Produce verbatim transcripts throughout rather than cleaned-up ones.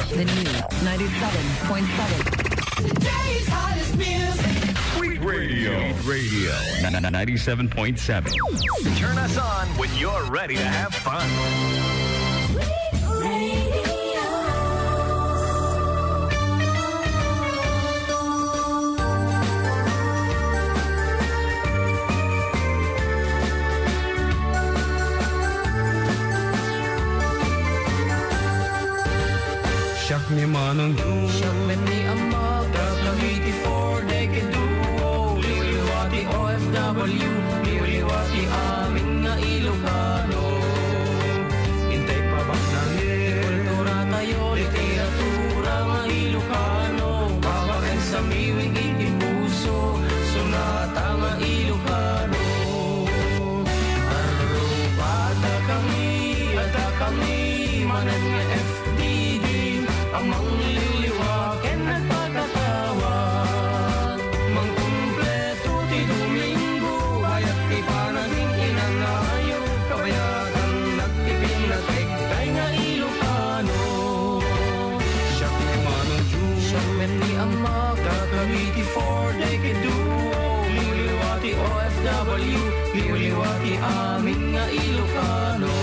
The new ninety-seven point seven. Today's hottest music. Sweet Radio. Sweet Radio. Ninety-seven point seven. Turn us on when you're ready to have fun. Sweet Radio. Siak ni Manong Jun. Siak met ni Amag. Dagiti four decade duo. Liwliwa ti O F W. Liwliwa ti amin nga Ilocano. Intay pabaknangen. Kultura tayo, literatura nga Ilocano. Babaen sa miwing iti puso. Sonata nga Ilocano. Arrubada kami, adda kami, manen nga F D D, a mangliwliwa ken nagpakatawag. Mangkumpleto ti Domingo, bayat ti panagin inanayo, kabayatan nagpipinnatek, tay nga Ilocano. Siak ni Manong Jun. Siak met ni Amag. Dagiti four decade duo. Liwliwa ti O F W. Liwliwa ti amin nga Ilocano.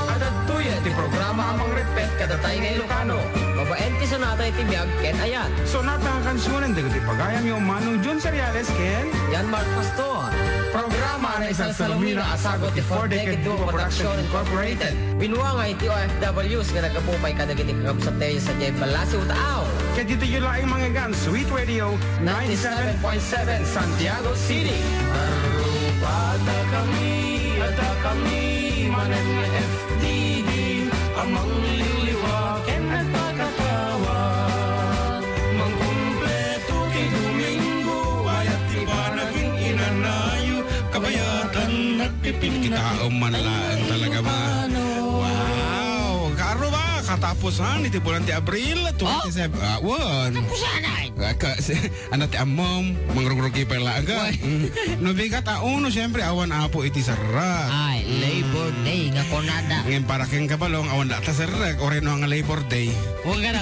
Adda daytoy ti programa a mangrepet kada tay nga Ilocano. Babaen ti sonata iti biag ken ayat. Sonata nga kansionen dagiti pagayamyo, Manong Jun Seriales ken Jan Mark Pastor. Programa a naisalsalumina a sagut ti Four Decade Duo Production Incorporated. Binuangay ti O F Ws nga naggapu pay kadagiti kakabsattayo sadiay Balasi, Utaaw. Ket ditoy laeng mangngeggan, Sweet Radio, ninety-seven point seven, Santiago City. Arrubada kami, adda kami, manen nga F D D, a mangliwliwa ken nagpakatawag. Mangkumpleto ti Domingo, bayat ti panagin inanayo, kabayatan nagpipinnatek. Kitaem man laeng talaga, ma. Wow! Kaaro ba? Katapusan iti bulan ti Abril, twenty-seven. Ah, wen. Katapusan, ay. Ah, ka-, si-, ano ti ammom? Mangrugrugi pay laeng ka. Wen. Mm. No bigat a uno, siyempre, awan apo iti serrek. Ay, Labor Day nga kunada. Ngem para ken kabalong, awan da ta serrek, uray no nga Labor Day. Huwag ka na.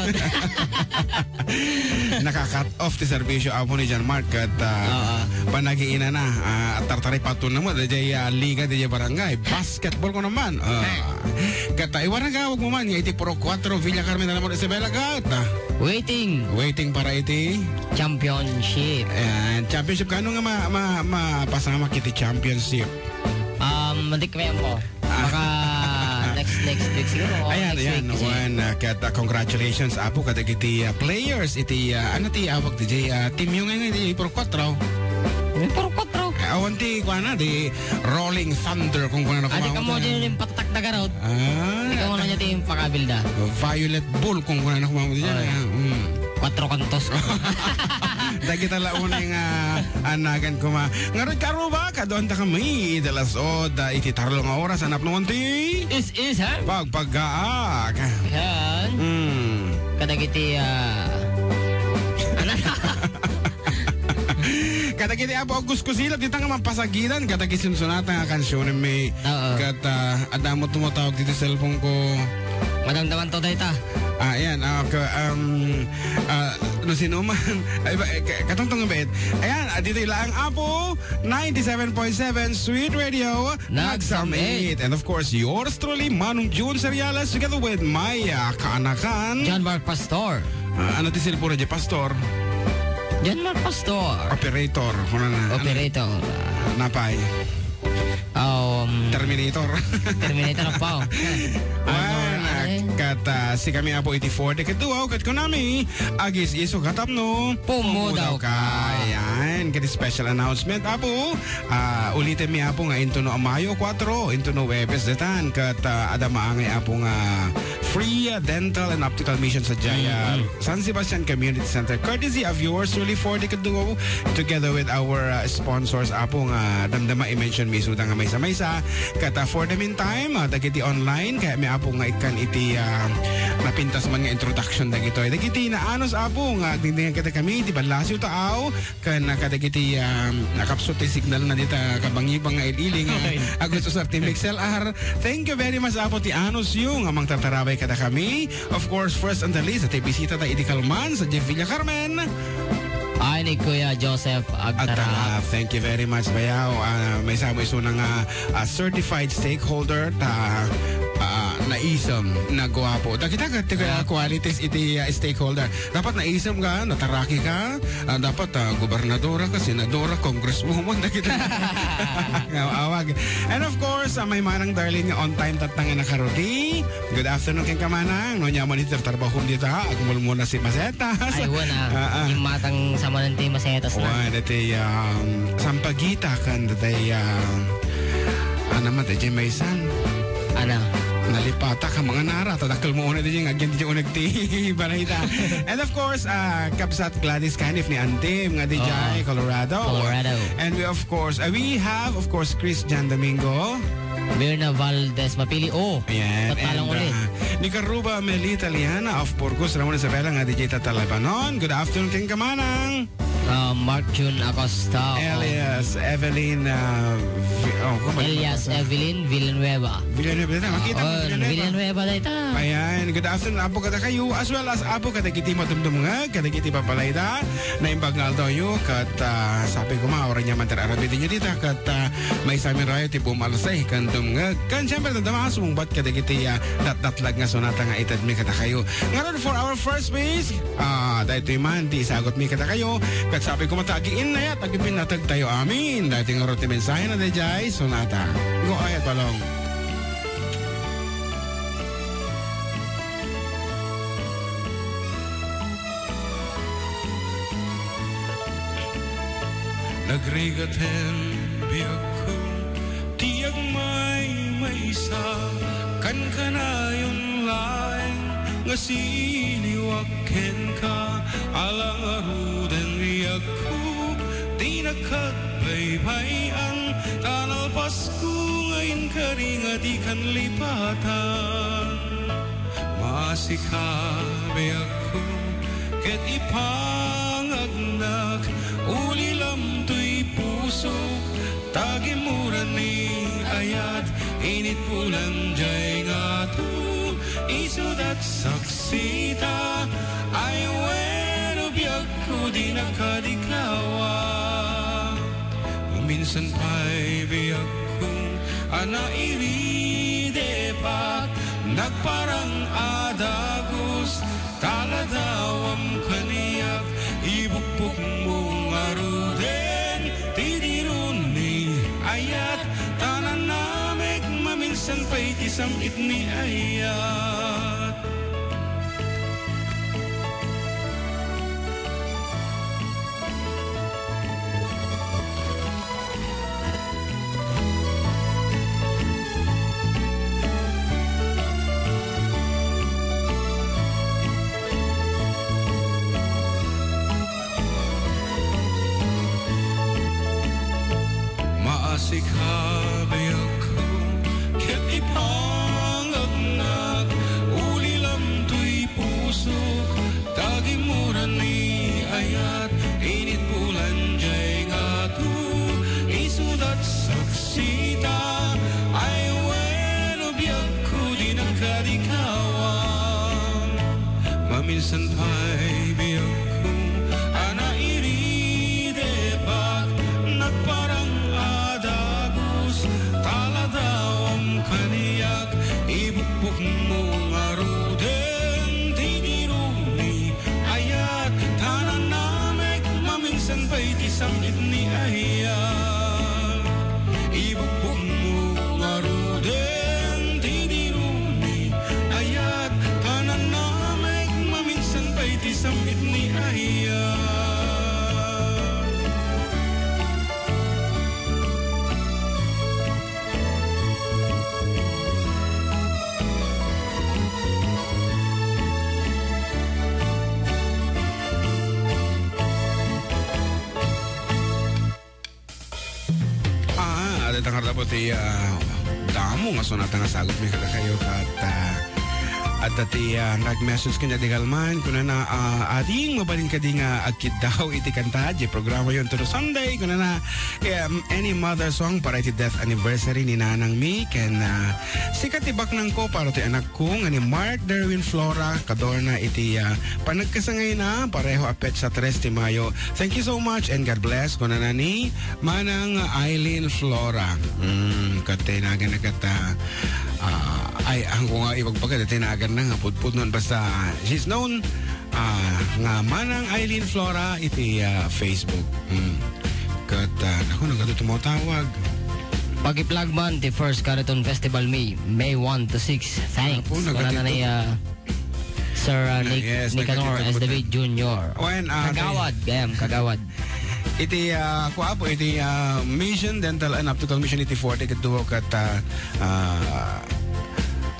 Naka-cut off ti serbisyo apo ni John Mark ket, ah, panagiinana, ah, at tartaripaton na mo, dayjay, ah, liga, dayjay barangay. Basketball ko naman. Ah. Ket, ah, iwaragawag mo man, nga iti Pro Cuatro Villa Carmen, alam mo, Isabela, ket, ah, waiting. Waiting para iti championship. Ayan, championship. Kano nga ma-, ma-, mapasamak iti championship? Um, di kami mo. Baka next, next week siguro. O, ayan, next ayan, week, kasi wen, ah, ket, ah, congratulations, apo, kadagiti, ah, players iti, ah, ano ti awag ti, ah, team yung ngayon, iti Pro Cuatro. Yung Pro Cuatro. Eh, awan ti, kuana, di Rolling Thunder, kung kuana na. Adi kumamo ka mo dyan yung patak na garot. Ah, ikaw na dyan yung pakabilda. Violet Bull, kung kuana na kumamo dyan. Ay. Ah, mm. Cuatro Cantos. Dagita la unay nga anagan kuma. Ngarud, kaaro ba, kaduanta kami, dalas o, da iti tarlo nga oras, anap naman ti Is, is, ha? Pagpagaak. Yan. Mm. Kadagiti, ah, anak. Kadagiti Apo August Kusilap, dita nga mapasagilan, kadagiti sunsunatan nga kansionen mi. Oo. Kat, ah, adda mo tumatawag dito sa cellphone ko. Madamdaman to, dayta. Ah, ayan, ah, ka-, um, ah, no sino man. Ay, ba, eh, ka-, katungtong nga bait. Ayan, ah, dito laang Apo, ninety-seven point seven Sweet Radio, Nagsam-it. Nagsam-it. And of course, yours truly, Manong Jun Seriales, together with my, ah, kaanakan. John Mark Pastor. Ah, ano ti cellphone di Pastor? John Mark Pastor. Operator, kuna na. Ano? Operator. Napay. Um, Terminator. Terminator pa. Wen, ano, ah, ano, eh? Kat, ah, sikami, Apo, iti four decade duo, ket kunami, agis-iso katapno, pumudaw ka. Pumudaw ka. Ayan, ket special announcement, Apo. Ah, ulitem mi, Apo, nga intono a Mayo kuatro, intono Huwebes, daytan, ket, ah, adda maangay, Apo, nga free, ah, dental and optical mission sa Jaya Mm, mm. San Sebastian Community Center, courtesy of yours truly, four decade duo, together with our, uh, sponsors, Apo, nga damdama i-mention mi isuda nga maysa-maysa. Ket, uh, for the meantime, uh, dagiti online, kayatmi, Apo, nga ikkan iti, uh, ah, napintas man nga introduction dagitoy. Dagiti naanus, Apo, nga agdingdingan kadakami, ti ballasiw taaw, ken kadagiti, ah, nakapsut ti signal na dita kabangibang nga il-ili nga Okay. agusar ti Mixel R. Thank you very much, Apo, ti anusyo nga mangtartarabay kadakami. Of course, first on the list, ti bisita ta idi kalman, sa Jeff Villa Carmen. Ay, ni Kuya Joseph Agtara. Agtara. Thank you very much, bayaw. Ah, maysa mo isuna nga, ah, certified stakeholder ta, ah, naisem, naguapo. Dagita ket ti Ah. qualities iti, ah, stakeholder. Dapat naisem ka, nataraki ka, ah, dapat, ah, gobernadora ka, senadora, congresswoman, dagita. Nga awag. And of course, ah, may manang Darlene nga on time tatta nga nakarudi. Good afternoon kenka, manang. No, nyaman iti tarbahom dita, agmulmula si Masetas. Ay, wen, ah. Ah, ah. Immatang samanen ti Masetas na. Wen, dati, um, sampagita ken dati, um, ano man, dati maysan. Ano? Nalipata ka mga nara, tadakkel mo una dati, nga agyan dati uneg ti balay ta. And of course, ah, Kabsat Gladys Canif ni Antim, nga di Oo. jay, Colorado. Colorado. And we, of course, ah, we have, of course, Chris Jan Domingo. Mirna Valdez Mapili. Oh, Ayan, tatalong and, ulit. ah, ni Karuba Melita Liana of Burgos, Ramon Isabela nga D J Tata Lebanon. Good afternoon, kenka manang. Ah, Mark Jun Acosta. Elias, Evelyn, ah, Vi-, oh, kung Elias, ano ba? Evelyn Villanueva. Villanueva, dayta. Makita mo, Ah, Villanueva. Villanueva, dayta. Ayan, good afternoon, Apo, kadakayo, as well as Apo, kadagiti madumdumngeg, kadagiti babalayda, naimbag nga aldawyo, ket, ah, sabi ko, ma, oray niya man, tar-, aramidin niyo dita, ket, ah, Maysami rayo ti bumalsay ken dumngeg. Ken siempre, dadama, sumungbat kadagiti, ah, datdatlag nga sonata nga itedmi kadakayo. Ngarud, for our first piece, ah, daytoy man ti isagutmi kadakayo. Ket sabi ko, mata, agiinnayat, agipinnateg tayo amin. Daytoy ngarud ti mensahe na daydiay sonata. Go ahead, Balong. Nagrigaten biagko ti agmaymaysa, kankanayon laeng nga siliwak kenka, ala ngaruden biagko ti nakagbaybay-an, ta nalpasko nga inkari nga di kanlipatan. Maasika, biagko, ket ipangagnak, ulilam toy pusok, ta gimmuran ni ayat, init bulan jay ngato, isudat saksita, ay wenno, biagko, dinak kadikawa. Maminsan pay, biagko, a nairidepak, nagparang a dagus, taladawam kaniak, ibukbukmo ngaruden ti diron ni ayat, ta nanamek maminsan pay ti sam-it ni ayat. Maasik a biagko, ket ipangagnak, ulilam toy pusok, ta gimmuran ni ayat, init bulan jay ngato, isudat saksita, ay wenno, biagko, dinak kadikawa. Maminsan pay, biagko, a nairidepak, nagparang a dagus, taladawam kaniak, ibukbukmo ngaruden ti diron ni ayat, ta nanamek maminsan pay ti sam-it ni ayat. Ibukbukmo ngaruden ti diron ni ayat, ta nanamek maminsan pay ti sam-it ni ayat. Ah, adda ta ngarud, Apo, ti, ah, damo nga sonata nga sagutmi kadakayo ket, ah, Adda ti, ah, nag-message kaniak di kalman, kunana, ah, "Ading, mabalin kadi nga agkiddaw iti kanta, di programayo inton Sunday," kunana, em, any mother song para iti death anniversary ni nanangmi, ken, ah, sika ti baknangko para ti anakko nga ni Mark Derwin Flora Cadorna iti, ah, panagkasangayna, pareho a petsa tres ti Mayo. Thank you so much and God bless, kunana ni Manang Eileen Flora. Mm, ket ti naganna ket, ah, ah, ay, ang ko nga ibagbaga, ti naganna nga pudpudnon, basta she's known, ah, nga Manang Eileen Flora iti, ah, Facebook. Mm. Ket, ah, naku, nagadu tumawtawag. Pag-i-plug man ti first Kariton Festival, May, May one to six. Thanks. Apo, nagadu. Wala na ni, ah, Sir, uh, Na-, Nick, yes, Nicanor nagkakita S. ko David dyan. Junior. Wen, ah, Kagawad, gayam, kagawad. Iti, ah, kua po, iti, ah, Mission, Dental and Optical Mission iti four, ket duo ket, ah, ah,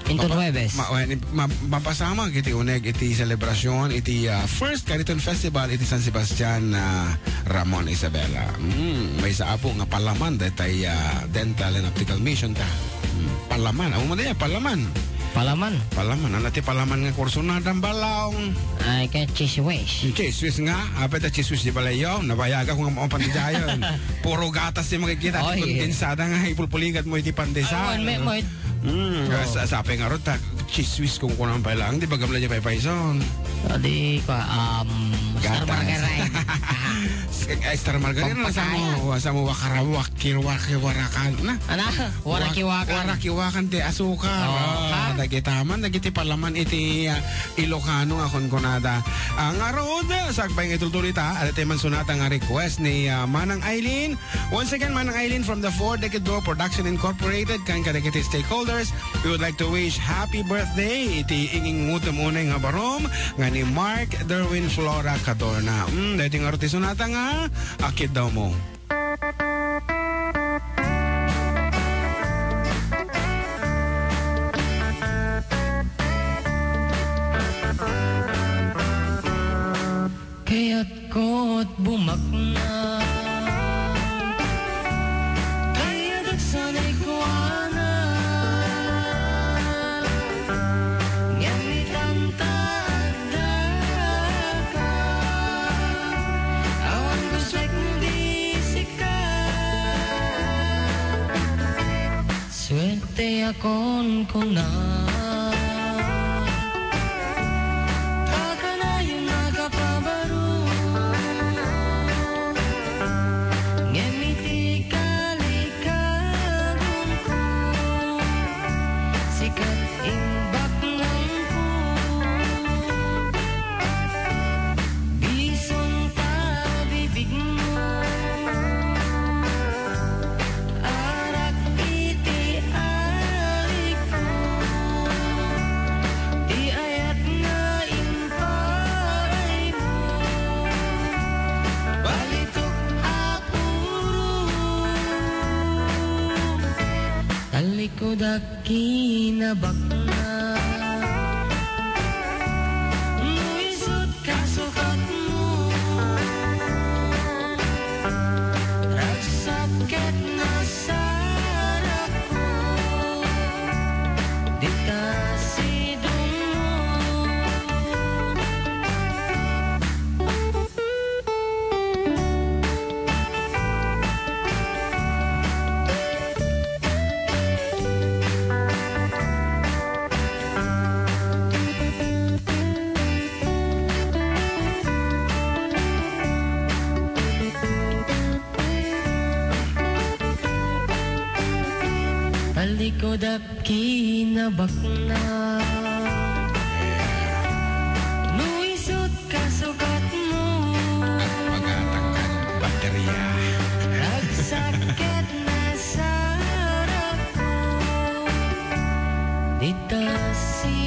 Inton mapa-, Huwebes. ma-, wen, ma-, mapasamak iti uneg iti selebrasyon iti, ah, first Kariton Festival iti San Sebastian, ah, Ramon Isabela. Mm, maysa apo nga palaman daytay, ah, Dental and Optical Mission ta. Mm, palaman. Amo man dayta, palaman. Palaman. Palaman. Ano ti palaman nga kurso na, Dambalong? Ay, kay chiswis. Chiswis nga. Apay ta chiswis di balayo. Nabayaga ko nga mapan di dayon. Puro gatas ti makikita. Oy. Kondensada nga ipulpuligat mo iti pandesal. Ay, wen, may, may. Mm, Oo. sa, sapay nga rod ta, chiswis kung kunang pay lang. Di ba gamla niya paypayson? Adi, kwa, um, Star Gatas. Margarine. Ay, Star Margarine, Pampasaya. Asa mo, asa mo wakarawak, kirwak-kiwarakan, na? Ana? Warakiwakan. Wak-, warakiwakan ti asukar. Oh, ah, ha? Dagita man, dagiti palaman iti, ah, Ilocano nga kunkunada. Ah, ngarud, sakbay nga itultuloy ita, adda tayo man sonata nga request ni, ah, Manang Eileen. Once again, Manang Eileen from the Four Decade Duo Production Incorporated, ken kadagiti stakeholders, we would like to wish happy birthday iti ingingutom unay nga barom nga ni Mark Derwin Flora Cadorna. Mm, daytoy ngarud ti sonata nga, Akiddaw mo. Kayatko't bumaknang, kayatak sanay kuana, ngem itanta addaka, awan gustoek no di sika. Suerteakon kuna, ta kanayon a kapabaro, ngem iti kalikagonko, sika't imbaknangko. Bison ta bibigmo, arak iti arigko, ti ayat nga impaaymo. Balitok a puro, talikudak kinabaknang. No isu't kasukatmo, ragsak ket nasarapko, dita sidongmo. Talikudak kinabaknang. No isu't kasukatmo, agpagatangkan bateria. Ragsak ket nasarapko, dita si